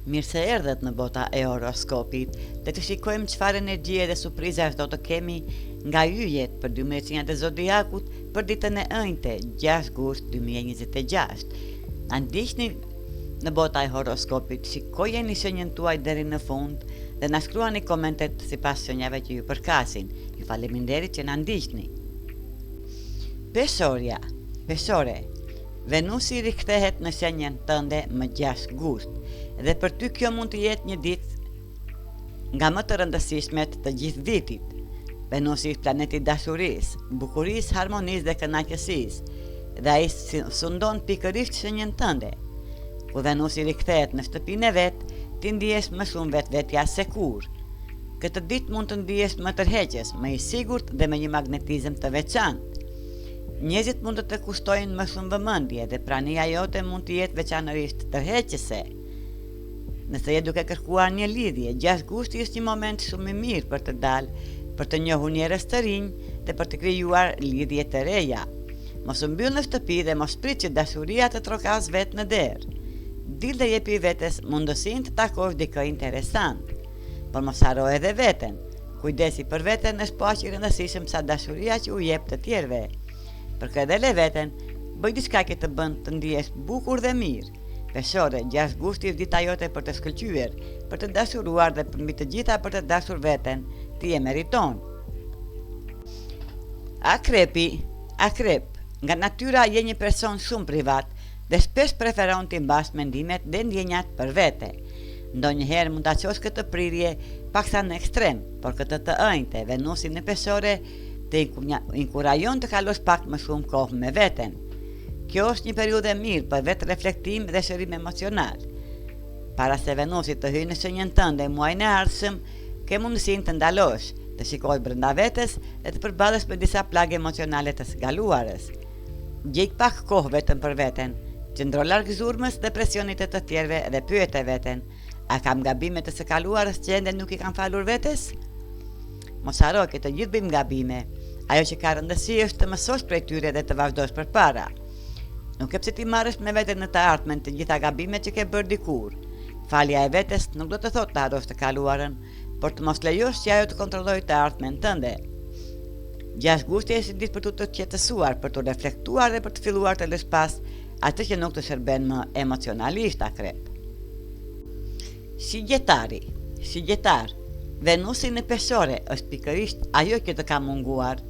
Mirë se erdhët në bota e horoskopit. Le të shikojmë çfarë energjie dhe surprizash do të kemi nga yjet për 12 shenjat e zodiakut për ditën e enjte, 6 gusht 2026. Na ndiqni në bota e horoskopit, shikojeni shenjën tuaj deri në fund dhe na shkruani komentet sipas shenjave që ju përkasin. Ju faleminderit që na ndiqni. Peshorja, Peshore, Venusi rikthehet në shenjën tënde më 6 gusht dhe për ty kjo mund të jetë një ditë nga më të rëndësishmet të gjithë vitit. Venusi është planeti i dashurisë, bukurisë, harmonisë dhe kënaqësisë dhe ai sundon pikërisht shenjën tënde. Kur Venusi rikthehet në shtëpinë e vet, ti ndihesh më shumë vetvetja se kurrë. Këtë ditë mund të ndihesh më tërheqës, më i sigurt dhe me një magnetizëm të veçantë. Njerëzit mund të të kushtojnë më shumë vëmendje dhe prania jote mund të jetë veçanërisht tërheqëse. Nëse je duke kërkuar një lidhje, 6 gushti është një moment shumë i mirë për të dalë, për të njohur njerëz të rinj dhe për të krijuar lidhje të reja. Mos u mbyll në shtëpi dhe mos prit që dashuria të trokasë vetë në derë. Dil dhe jepi vetes mundësinë të takosh dikë interesant. Por mos harro edhe veten. Kujdesi për veten është po aq i rëndësishëm sa dashuria që u jep të tjerëve. Përkëdhele veten, bëj diçka që të bën të ndihesh bukur dhe mirë. Peshore, 6 gushti është dita jote për të shkëlqyer, për të dashuruar dhe mbi të gjitha për të dashur veten, ti e meriton. Akrepi, Akrep, nga natyra je një person shumë privat dhe shpesh preferon t'i mbash mendimet dhe ndjenjat për vete. Ndonjëherë mund ta çosh këtë prirje paksa në ekstrem, por këtë të enjte, Venusi në Peshore të inkurajon të kalosh pak më shumë kohë me veten. Kjo është një periudhë e mirë për vetëreflektim dhe shërim emocional. Para se Venusi të hyjë në shenjën tënde muajin e ardhshëm, ke mundësinë të ndalosh, të shikosh brenda vetes dhe të përballesh me disa plagë emocionale të së kaluarës. Gjej pak kohë vetëm për veten, qëndro larg zhurmës dhe presionit të të tjerëve dhe pyete veten, a kam gabime të së kaluarës që ende nuk i kam falur vetes? Mos harro që të gjithë bëjmë gabime. Ajo që ka rëndësi është të mësosh prej tyre dhe të vazhdosh përpara. Nuk ke pse t'i marrësh me vete në të ardhmen të gjitha gabimet që ke bërë dikur. Falja e vetes nuk do të thotë të harrosh të kaluarën, por të mos lejosh që ajo të kontrollojë të ardhmen tënde. 6 gushti është një ditë për t'u qetësuar, për të reflektuar dhe për të filluar të lësh pas atë që nuk të shërben më emocionalisht, Akrep. Shigjetari, Shigjetar, Venusi në Peshore është pikërisht ajo që të ka munguar.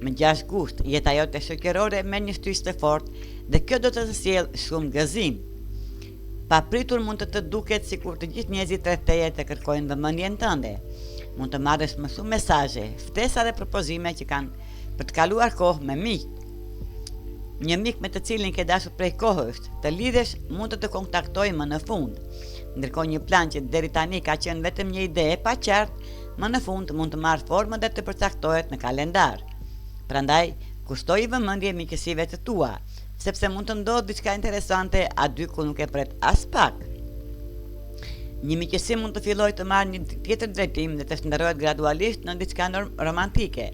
Më 6 gusht, jeta jote shoqërore merr një shtysë të fortë dhe kjo do të të sjellë shumë gëzim. Papritur mund të të duket sikur të gjithë njerëzit rreth teje të kërkojnë vëmendjen tënde. Mund të marrësh më shumë mesazhe, ftesa dhe propozime që kanë për të kaluar kohë me miqtë. Një mik me të cilin ke dashur prej kohësh të lidhesh mund të të kontaktojë më në fund. Ndërkohë një plan që deri tani ka qenë vetëm një ide e paqartë, më në fund mund të marrë formën dhe të përcaktohet në kalendar. Prandaj, kushtoji vëmendje miqësive të tua, sepse mund të ndodhë diçka interesante aty ku nuk e pret aspak. Një miqësi mund të fillojë të marrë një tjetër drejtim dhe të shndërrohet gradualisht në diçka romantike.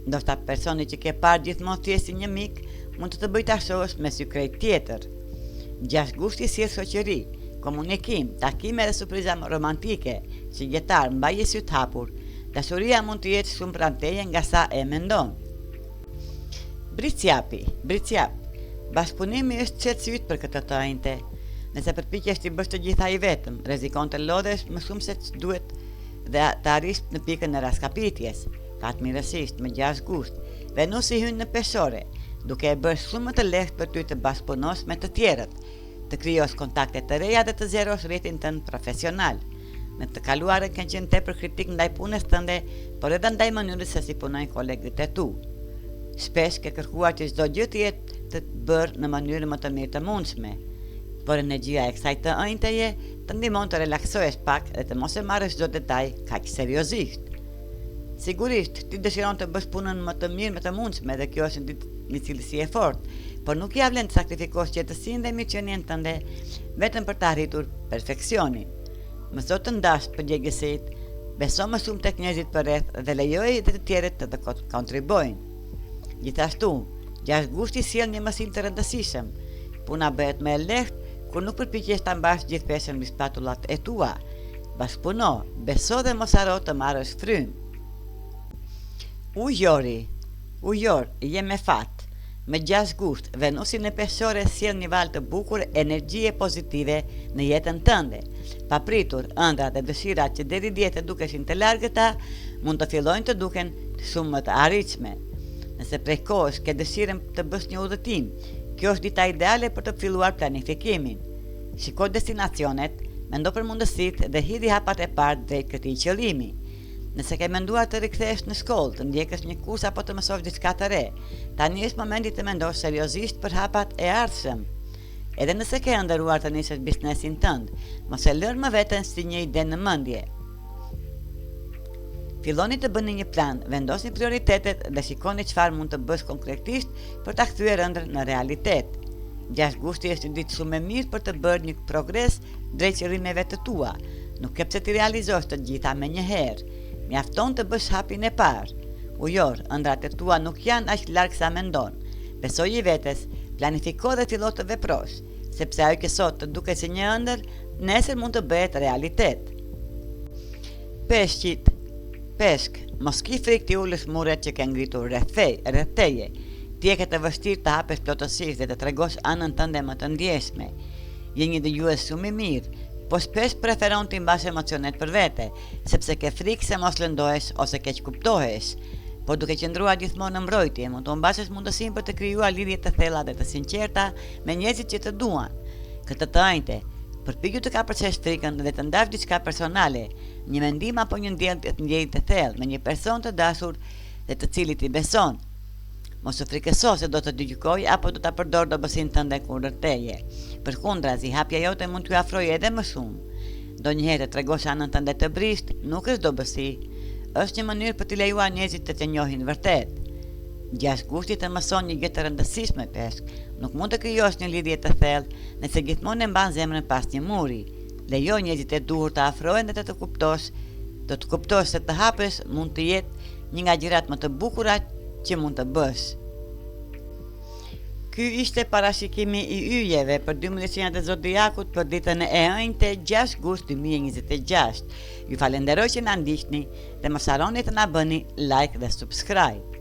Ndoshta personi që ke parë gjithmonë thjesht si një mik, mund të të bëjë ta shohësh me sy krejt tjetër. 6 gushti sjell shoqëri, komunikim, takime dhe surpriza romantike, shigjetar, mbaji sytë hapur. Dashuria mund të jetë shumë pranë teje nga sa e mendon. Bricjapi, Bricjap, bashkëpunimi është çelësi yt për këtë të enjte. Nëse përpiqesh t'i bësh të gjitha i vetëm, rrezikon të lodhesh më shumë se ç'duhet dhe të arrish në pikën e rraskapitjes. Fatmirësisht, më 6 gusht, Venusi hyn në Peshore, duke e bërë shumë më të lehtë për ty të bashkëpunosh me të tjerët, të krijosh kontakte të reja dhe të zgjerosh rrjetin tënd profesional. Në të kaluarën ke qenë tepër kritik ndaj punës tënde, por edhe ndaj mënyrës se si punojnë kolegët e tu. Shpesh ke kërkuar që çdo gjë të jetë të bërë në mënyrën më të mirë të mundshme. Por energjia e kësaj të enjteje të ndihmon të relaksohesh pak dhe të mos e marrësh çdo detaj kaq seriozisht. Sigurisht, ti dëshiron të bësh punën më të mirë me të mundshme dhe kjo është një, një cilësi e fortë, por nuk ia vlen të sakrifikosh qetësinë dhe mirëqenien tënde vetëm për të arritur perfeksionin. Mëso të ndash përgjegjësitë, beso më shumë tek njerëzit përreth dhe lejoji dhe të tjerët të të kontribuojnë. Gjithashtu, 6 gushti sjell një mësim të rëndësishëm. Puna bëhet më e lehtë. kur nuk përpiqesh ta mbash gjithë peshën mbi shpatullat e tua. Bashkëpuno, beso dhe mos harro të marrësh frymë. Ujori, Ujor, je me fat. Më 6 gusht, Venusi në Peshore sjell një valë të bukur energjie pozitive në jetën tënde. Papritur, ëndrrat dhe dëshirat që deri dje të dukeshin të largëta, mund të fillojnë të duken shumë më të arritshme. Nëse prej kohësh ke dëshirën të bësh një udhëtim, kjo është dita ideale për të filluar planifikimin. Shiko destinacionet, mendo për mundësitë dhe hidhi hapat e parë drejt këtij qëllimi. Nëse ke menduar të rikthehesh në shkollë, të ndjekësh një kurs apo të mësosh diçka të re, tani është momenti të mendosh seriozisht për hapat e ardhshëm. Edhe nëse ke ëndërruar të nisësh biznesin tënd, mos e lër më veten si një ide në mendje. Filloni të bëni një plan, vendosni prioritetet dhe shikoni çfarë mund të bësh konkretisht për ta kthyer ëndrrën në realitet. 6 gushti është një ditë shumë e mirë për të bërë një progres drejt qëllimeve të tua. Nuk ke pse t'i realizosh të gjitha menjëherë. Mjafton të bësh hapin e parë. Ujor, ëndrrat e tua nuk janë aq larg sa mendon. Besoji vetes, planifiko dhe fillo të veprosh, sepse ajo që sot të duket si një ëndërr, nesër mund të bëhet realitet. Peshqit, Peshk, mos ki frikë t'i ulësh muret që ke ngritur rreth rreth teje. Ti e ke të vështirë të hapesh plotësisht dhe të tregosh anën tënde më të ndjeshme. Je një dëgjues shumë i mirë, po shpesh preferon t'i mbash emocionet për vete, sepse ke frikë se mos lëndohesh ose keqkuptohesh. Por duke qëndruar gjithmonë në mbrojtje, mund të humbasësh mundësinë për të krijuar lidhje të thella dhe të sinqerta me njerëzit që të duan. Këtë të enjte, përpiqu të kapërcesh frikën dhe të ndash diçka personale, një mendim apo një ndjenjë të thellë me një person të dashur dhe të cilit i beson. Mos u frikëso se do të të gjykojë apo do ta përdorë dobësinë tënde kundër teje. Përkundrazi, hapja jote mund t'ju afrojë edhe më shumë. Ndonjëherë të tregosh anën tënde të brishtë nuk është dobësi. Është një mënyrë për t'i lejuar njerëzit të të njohin vërtet. 6 gushti të mëson një gjë të rëndësishme, Peshk. Nuk mund të krijosh një lidhje të thellë nëse gjithmonë e mban zemrën pas një muri. Lejo njerëzit e duhur të afrohen dhe të të kuptosh, do të kuptosh se të hapesh mund të jetë Një nga gjërat më të bukura që mund të bësh. Ky ishte parashikimi i yjeve për 12 shenjat e zodiakut për ditën e enjte 6 gusht 2026. Ju falenderoj që na ndiqni dhe mos harroni të na bëni like dhe subscribe.